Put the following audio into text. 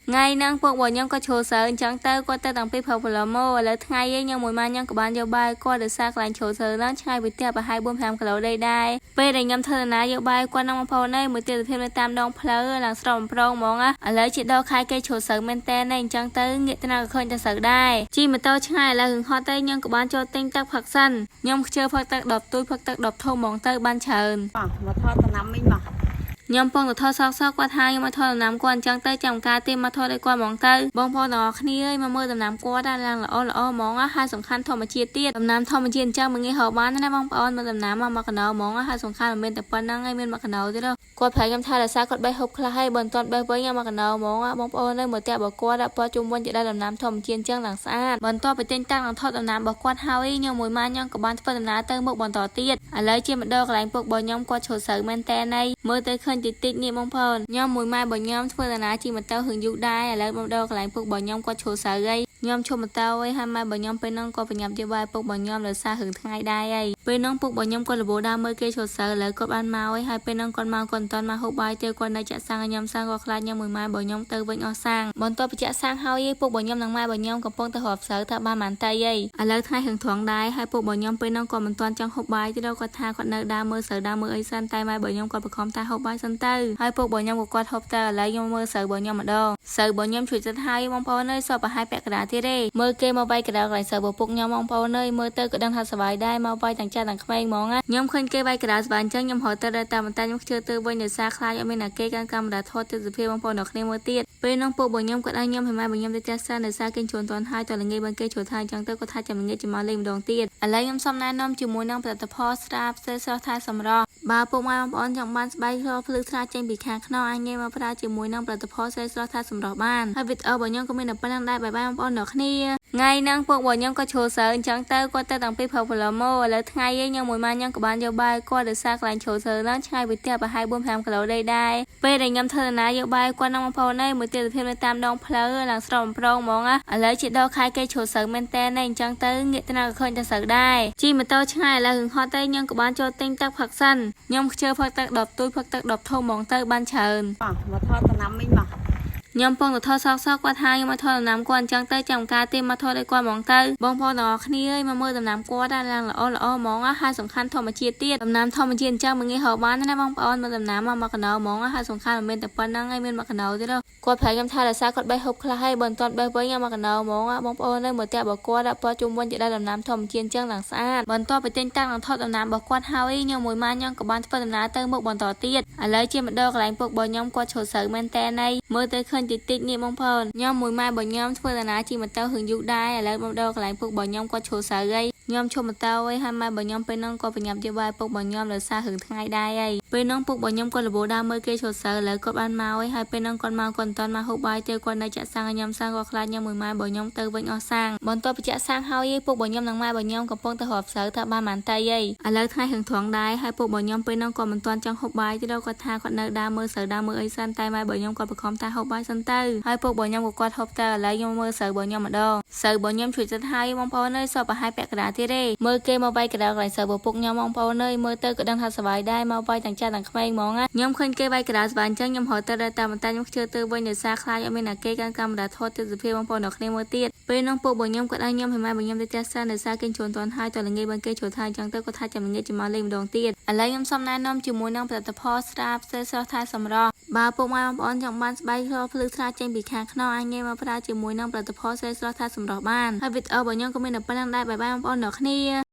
ថ្ងៃហ្នឹងពួករបស់ខ្ញុំក៏ឈរសើអញ្ចឹងទៅគាត់ទៅតាំងពីព្រឹកព្រលឹមមកឥឡូវថ្ងៃឯងខ្ញុំមួយម៉ាខ្ញុំក៏បានយកបាយគាត់ដោយសារកន្លែងឈរសើហ្នឹងឆ្ងាយពីផ្ទះប្រហែល4 5គីឡូដែរដែរពេលដែលខ្ញុំធ្វើដំណើរយកបាយគាត់នឹងបងប្អូនឯងមួយទៀតភាពនៅតាមដងផ្លូវឡើងស្រស់បំប្រងហ្មងណាឥឡូវជាដល់ខែគេឈរសើមែនតើអញ្ចឹងទៅងាកទៅណាក៏ឃើញតែសើដែរជិះម៉ូតូឆ្ងាយឥឡូវហឹងហត់ទៅខ្ញុំក៏បានចូលទិញទឹកផឹកសិនខ្ញុំខ្ជិលផឹកទឹក10ទូចផឹកទឹក10ធុងហ្មងទៅបានច្រើន មកមកថតតំណាំវិញមក ខ្ញុំពងទៅថតសោកសោកគាត់ថាខ្ញុំមកថតដំណាំគាត់អញ្ចឹងទៅចាំការទេមកថតឲ្យគាត់ហ្មងទៅបងប្អូនទាំងអស់គ្នាអើយមកមើលដំណាំគាត់ណាឡើងល្អល្អហ្មងណាហើយសំខាន់ធម្មជាតិទៀតដំណាំធម្មជាតិអញ្ចឹងមិនងាយរកបានទេណាបងប្អូនមកដំណាំមកមកកណោហ្មងណាហើយសំខាន់មិនមែនតែប៉ុណ្្នឹងឯងមានមកកណោទៀតគាត់ប្រាប់ខ្ញុំថារសារគាត់បេះហូបខ្លះហើយបើមិនទាន់បេះវិញមកកណោហ្មងណាបងប្អូននៅមើលតែបើគាត់ពណ៌ជុំវិញជាដំណាំធម្មជាតិអញ្ចឹងឡើងស្អាតបន្ទាប់ពីទិញតាំងនឹងថតដំណាំរបស់គាត់ហើយខ្ញុំមួយម៉ាខ្ញុំក៏បានធ្វើដំណើរទៅមុខបន្តទៀតឥឡូវជាមកដល់កន្លែងពុករបស់ខ្ញុំគាត់ឈរសៅមែនតើណៃមើលទៅឃើញតិចតិចនេះបងប្អូនខ្ញុំមួយម៉ែរបស់ខ្ញុំធ្វើដំណើរជិះម៉ូតូហឹងយូរដែរឥឡូវមកដល់កន្លែងពុករបស់ខ្ញុំគាត់ឈរសៅហើយខ្ញុំឈប់ម៉ូតូហើយហើយម៉ែរបស់ខ្ញុំពេលហ្នឹងគាត់បញ្ញាប់យកបាយពុករបស់ខ្ញុំដោយសារហឹងថ្ងៃដែរហើយពេលហ្នឹងពុករបស់ខ្ញុំគាត់រវល់ដើរមើលគេឈរសៅឥឡូវគាត់បានមកហើយហើយពេលហ្នឹងគាត់មកគាត់មិនទាន់មកហូបបាយទេគាត់នៅចាក់សាំងឲ្យខ្ញុំសាំងគាត់ខ្លាចខ្ញុំមួយម៉ែរបស់ខ្ញុំទៅវិញអស់សាំងបន្ទាប់ពីចាក់សាំងហើយពុករបស់ខ្ញុំនិងម៉ែរបស់ខ្ញុំកំពុងតែរាប់ស្រូវថាបានប៉ុន្មានតៃហីឥឡូវថ្ងៃហឹងត្រង់ដែរហើយពុករបស់ខ្ញុំពេលហ្នឹងគាត់មិនទាន់ចង់ហូបបាយទេគាត់ថាគាត់នៅដើរមើលស្រូវដើរមើលអីសិនតែម៉ែរបស់ខ្ញុំគាត់បង្ខំថាហូបបាយសិនទៅហើយពុករបស់ខ្ញុំក៏គាត់ហូបទៅឥឡូវខ្ញុំមើលស្រូវរបស់ខ្ញុំម្ដងស្រូវរបស់ខ្ញុំជួយចិត្តហើយបងប្អូនអើយសពប្រហែលពាក់កណ្ដាលទៀតទេមើលគេមកវាយកណ្ដាលកន្លែងស្រូវរបស់ពុកខ្ញុំបងប្អូនអើយមើលទៅក៏ដឹងថាសប្បាយដែរមកវាយទាំងចាស់ទាំងក្មេងហ្មងណាខ្ញុំឃើញគេវាយកណ្ដាលសប្បាយអញ្ចឹងខ្ញុំរត់ទៅដល់តាមតែខ្ញុំខ្ជិលទៅវិញដោយសារខ្លាចអត់មានអ្នកគេកាន់កាមេរ៉ាថតទិដ្ឋភាពបងប្អូនដល់គ្នាមើលទៀតពេលនោះពុករបស់ខ្ញុំគាត់ឲ្យខ្ញុំឲ្យម៉ែរបស់ខ្ញុំទៅផ្ទះសិនដោយសារគេជួនទាន់ហើយតល្ងាចបានគេជួនថាអញ្ចឹងទៅគាត់ថាចាំល្ងាចចាំមកលេងម្ដងទៀតឥឡូវខ្ញុំសុំណែនាំជាមួយនឹងផលិតផលស្រាផ្សេងស្រស់ថែសម្រស់បើពុកម៉ែបងប្អូនចង់បានស្បែកស្រស់ភ្លឺថ្លាចេញពីខាងក្នុងអាចងាយមកប្រើជាមួយនឹងផលិតផលស្រីស្រស់ថែសម្រស់បានហើយវីដេអូរបស់ខ្ញុំក៏មានតែប៉ុណ្្នឹងដែរ bye bye បងប្អូនដល់គ្នាថ្ងៃហ្នឹងពួករបស់ខ្ញុំក៏ឈរសើអញ្ចឹងទៅគាត់ទៅតាំងពីព្រឹកព្រលឹមមកឥឡូវថ្ងៃឯងខ្ញុំមួយម៉ាខ្ញុំក៏បានយកបាយគាត់ដោយសារកន្លែងឈរសើហ្នឹងឆ្ងាយពីផ្ទះប្រហែល4 5គីឡូដែរដែរពេលដែលខ្ញុំធ្វើដំណើរយកបាយគាត់នឹងបងប្អូនឯងមួយទៀតភាពនៅតាមដងផ្លូវឡើងស្រស់បំប្រងហ្មងណាឥឡូវជាដល់ខែគេឈរសើមែនតើអញ្ចឹងទៅងាកទៅណាក៏ឃើញតែស្រូវដែរជិះម៉ូតូឆ្ងាយឥឡូវហឹងហត់ទៅខ្ញុំក៏បានចូលទិញទឹកផឹកសិនខ្ញុំខ្ជិលផឹកទឹក10ទូចផឹកទឹក10ធុងហ្មងទៅបានច្រើន មកមកថតតំណាំវិញមក ខ្ញុំពងទៅថតសោកសោកគាត់ថាខ្ញុំមកថតដំណាំគាត់អញ្ចឹងទៅចាំការទេមកថតឲ្យគាត់ហ្មងទៅបងប្អូនទាំងអស់គ្នាអើយមកមើលដំណាំគាត់ណាឡើងល្អល្អហ្មងណាហើយសំខាន់ធម្មជាតិទៀតដំណាំធម្មជាតិអញ្ចឹងមិនងាយរកបានទេណាបងប្អូនមកដំណាំមកមកកណោហ្មងណាហើយសំខាន់មិនមែនតែប៉ុណ្្នឹងឯងមានមកកណោទៀតគាត់ប្រាប់ខ្ញុំថារសារគាត់បេះហូបខ្លះហើយបើមិនទាន់បេះវិញមកកណោហ្មងណាបងប្អូននៅមើលតែបើគាត់ពណ៌ជុំវិញជាដំណាំធម្មជាតិអញ្ចឹងឡើងស្អាតបន្ទាប់ពីទិញតាំងនឹងថតដំណាំរបស់គាត់ហើយខ្ញុំមួយម៉ាខ្ញុំក៏បានធ្វើដំណើរទៅមុខបន្តទៀតឥឡូវជាមកដល់កន្លែងពុករបស់ខ្ញុំគាត់ឈរសៅមែនតើណៃមើលទៅឃើញតិចតិចនេះបងប្អូនខ្ញុំមួយម៉ែរបស់ខ្ញុំធ្វើដំណើរជិះម៉ូតូហឹងយូរដែរឥឡូវមកដល់កន្លែងពុករបស់ខ្ញុំគាត់ឈរសៅហើយខ្ញុំឈប់ម៉ូតូហើយហើយម៉ែរបស់ខ្ញុំពេលហ្នឹងគាត់បញ្ញាប់យកបាយពុករបស់ខ្ញុំដោយសារហឹងថ្ងៃដែរហើយពេលហ្នឹងពុករបស់ខ្ញុំគាត់រវល់ដើរមើលគេឈរសៅឥឡូវគាត់បានមកហើយហើយពេលហ្នឹងគាត់មកគាត់មិនទាន់មកហូបបាយទេគាត់នៅចាក់សាំងឲ្យខ្ញុំសាំងគាត់ខ្លាចខ្ញុំមួយម៉ែរបស់ខ្ញុំទៅវិញអស់សាំងបន្ទាប់ពីចាក់សាំងហើយពុករបស់ខ្ញុំនិងម៉ែរបស់ខ្ញុំកំពុងតែរាប់ស្រូវថាបានប៉ុន្មានតៃហីឥឡូវថ្ងៃហឹងត្រង់ដែរហើយពុករបស់ខ្ញុំពេលហ្នឹងគាត់មិនទាន់ចង់ហូបបាយទេគាត់ថាគាត់នៅដើរមើលស្រូវដើរមើលអីសិនតែម៉ែរបស់ខ្ញុំគាត់បង្ខំថាហូបបាយសិនទៅហើយពុករបស់ខ្ញុំក៏គាត់ហូបទៅឥឡូវខ្ញុំមើលស្រូវរបស់ខ្ញុំម្ដងស្រូវរបស់ខ្ញុំជួយចិត្តហើយបងប្អូនអើយសពប្រហែលពាក់កណ្ដាលទៀតទេមើលគេមកវាយកណ្ដាលកន្លែងស្រូវរបស់ពុកខ្ញុំបងប្អូនអើយមើលទៅក៏ដឹងថាសប្បាយដែរមកវាយទាំងចាស់ទាំងក្មេងហ្មងណាខ្ញុំឃើញគេវាយកណ្ដាលសប្បាយអញ្ចឹងខ្ញុំរត់ទៅដល់តាមតែខ្ញុំខ្ជិលទៅវិញដោយសារខ្លាចអត់មានអ្នកគេកាន់កាមេរ៉ាថតទិដ្ឋភាពបងប្អូនដល់គ្នាមើលទៀតពេលនោះពុករបស់ខ្ញុំគាត់ឲ្យខ្ញុំឲ្យម៉ែរបស់ខ្ញុំទៅផ្ទះសិនដោយសារគេជួនទាន់ហើយតល្ងាចបានគេជួនថាអញ្ចឹងទៅគាត់ថាចាំល្ងាចចាំមកលេងម្ដងទៀតឥឡូវខ្ញុំសុំណែនាំជាមួយនឹងផលិតផលស្រាផ្សេងស្រស់ថែសម្រស់បើពុកម៉ែបងប្អូនចង់បានស្បែកស្រស់ភ្លឺថ្លាចេញពីខាងក្នុងអាចងាយមកប្រើជាមួយនឹងផលិតផលស្រីស្រស់ថែសម្រស់បានហើយវីដេអូរបស់ខ្ញុំក៏មានតែប៉ុណ្្នឹងដែរ bye bye បងប្អូនដល់គ្នា។